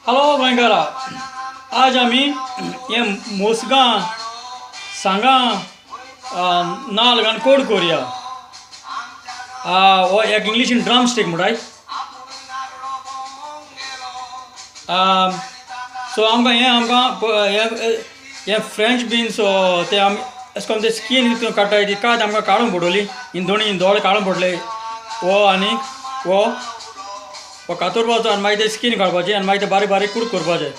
Hello गोंयकारा, आज आमी हे मोसगां सांगां नाल घालून कोड करुया. हो एक इंग्लिशीन ड्रम स्टीक म्हणटाय. सो आमकां हें आमकां हें फ्रेंच बिन्स ते आमी अशें करून ते स्कीन काडटाय ती कात आमकां काडूंक पडटली. ही दोनी दोळे काडूंक पडले हो आनी हो हो कातरपाचो आनी मागीर ते स्कीन काडपाची आनी मागीर ते बारीक बारीक कुड करपाचे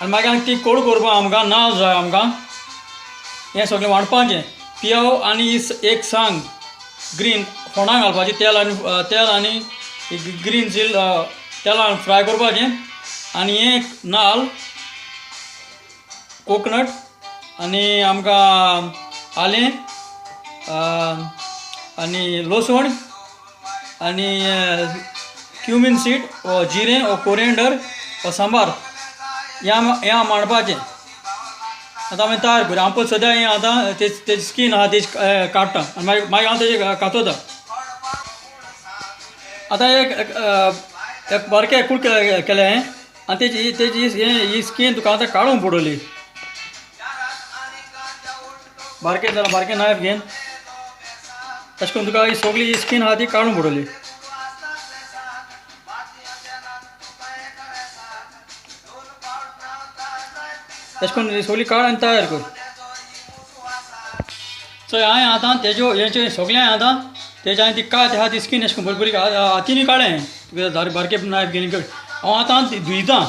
आनी मागीर आनी ती कोड करपाक आमकां नाल जाय. आमकां हें सगळें वांटपाचें पियाव आनी एक सांग ग्रीन फोंडां घालपाचें तेल आनी ग्रीन चिल तेलान फ्राय करपाचें आनी हें नाल कोकोनट आनी आमकां आलें आनी लसण आनी क्युमीन सीड ओ जिरें ओ कोरिएंडर ओ सांबार ह्या मांडपाचें. आतां आमी तयार करूया. हांव पळय सद्या हें आतां तेजी स्कीन आहा तेजी काडटा आनी मागीर मागीर हांव तेजे कातोता. आतां एक एक बारके कुडके केले हांवें आनी तेजी तेजी हें ही स्कीन तुका आतां काडूंक पडटली. बारके जाल्यार बारके नायफ घेवन तशें करून तुका ही सगळी ही स्कीन आहा ती काडूंक पडटली. तशें करून सगळी काड आनी तयार कर. चोय हांवें आतां तेज्यो हेचे सगळें आतां तेजे हांवें ती कात आहा ती स्कीन अशें करून बरी बरी हातीनूय काडलें हांवें बारके नायफ घेवन. हांव आतां धुयतां,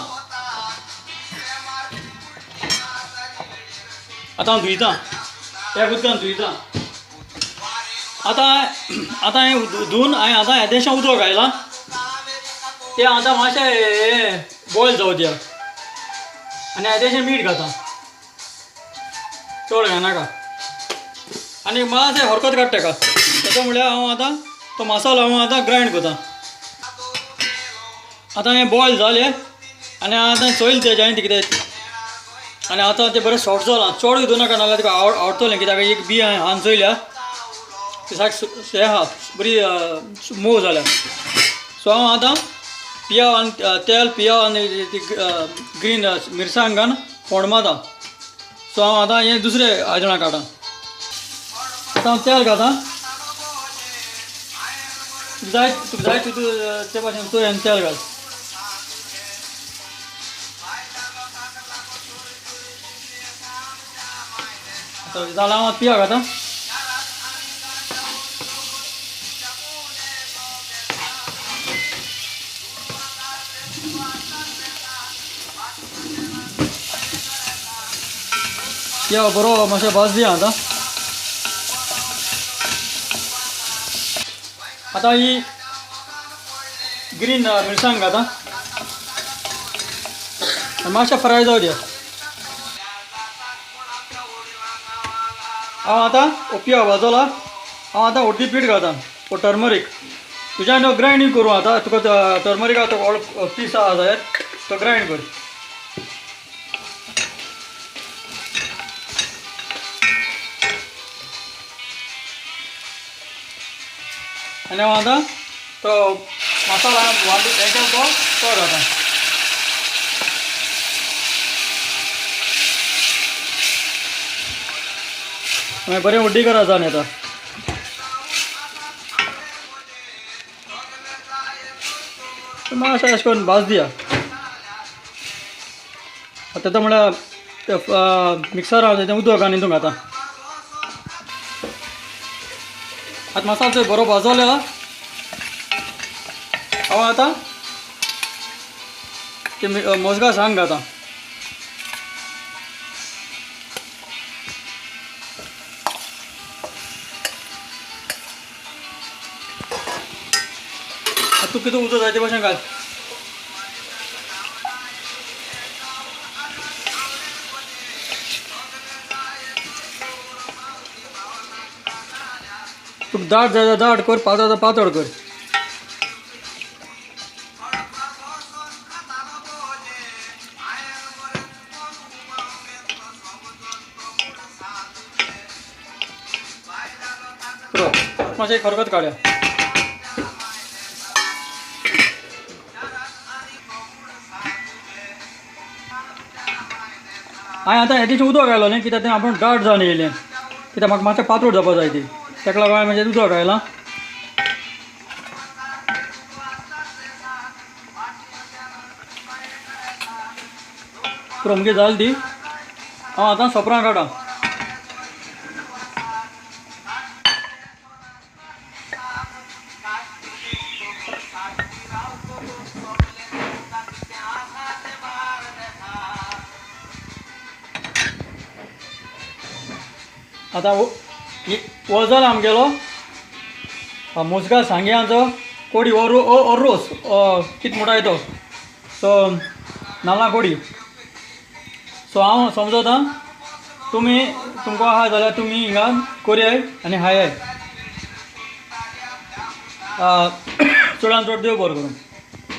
आतां हांव धुयतां एक उदकान धुयतां. आतां आतां हें धुवन हांवें आतां येदेशें उदक घायलां तें आतां मातशें हें बॉयल जावं दिया आनी येदेशें मीठ घाता, चड घालनाका आनी मातशें हरकत काडटा तेका. तेका म्हणल्यार हांव आतां तो मसालो हांव आतां ग्रायंड करता. आतां हें बॉयल जालें आनी आतां चोयलें तेजें हांवें कितें आनी आतां तें बरें सॉफ्ट जालां. चड हिदूं नाका नाल्यार तुका आवडटलें कित्याक एक बी हांवें हान चोयल्या ती सारकी हें आहा बरी मोव जाल्या. सो हांव आतां पियाव आनी तेल पियाव आनी ती ग्रीन मिरसांग घालून फोंड मारता. सो हांव आतां हें दुसरें आयदनां काडटा. आतां हांव तेल घालता. जाय तुका जाय तितू ते भाशेन चोय आनी तेल घाल. आतां जालां हांव पियाव घालता. पियाव बरो मातशें भाज दिया आतां. आतां ही ग्रीन मिरसांग घालता आनी मातशें फ्राय जावं दिया. हांव आतां पियाव भाजला. हांव आतां हळदी पीठ घालता ओ टर्मरीक तुज्यान ग्रायंड करूं. आतां तुका टर्मरीक आतां व्हड पीस आहा जाल्यार तो ग्रायंड कर. आनी हांव आतां तो मसाला वांटून हें केलो तो तो घालता. मागीर बरें उड्डी करा जावन येता. मातशें अशें करून भाज दिया. आतां तो म्हळ्यार मिक्सर आहा तें उदक आनी हितून घाता. आतां मसालो चोय बरो भाजलो. हांव आतां ते मोजगा सांग घाता. आतां तूं कितें उदक जाय ते भाशेन घाल. तुका दाट जाय जाल्यार दाट कर, पातळ जाल्यार पातळ कर. पुरो मातशें खरगत काडया. हांवें आतां हेजें उदक घायलो न्ही, कित्याक तें आपूण गाड जावन येयलें, कित्याक म्हाका मातशें पातळ जावपा जाय ती, ताका लागून हांवें मातशें उदक घायलां. पुरो अमकी जाली ती. हांव आतां सोपरां काडा. आतां हो जाला आमगेलो मुसगां सांग्यांचो कोडी हो रोस कितें म्हणटा तो, सो नाल्ला कोडी. सो हांव समजता तुमी तुमकां आहा जाल्यार तुमी हिंगा कोरयाय आनी हायाय. चडान चड देव बरो करूं.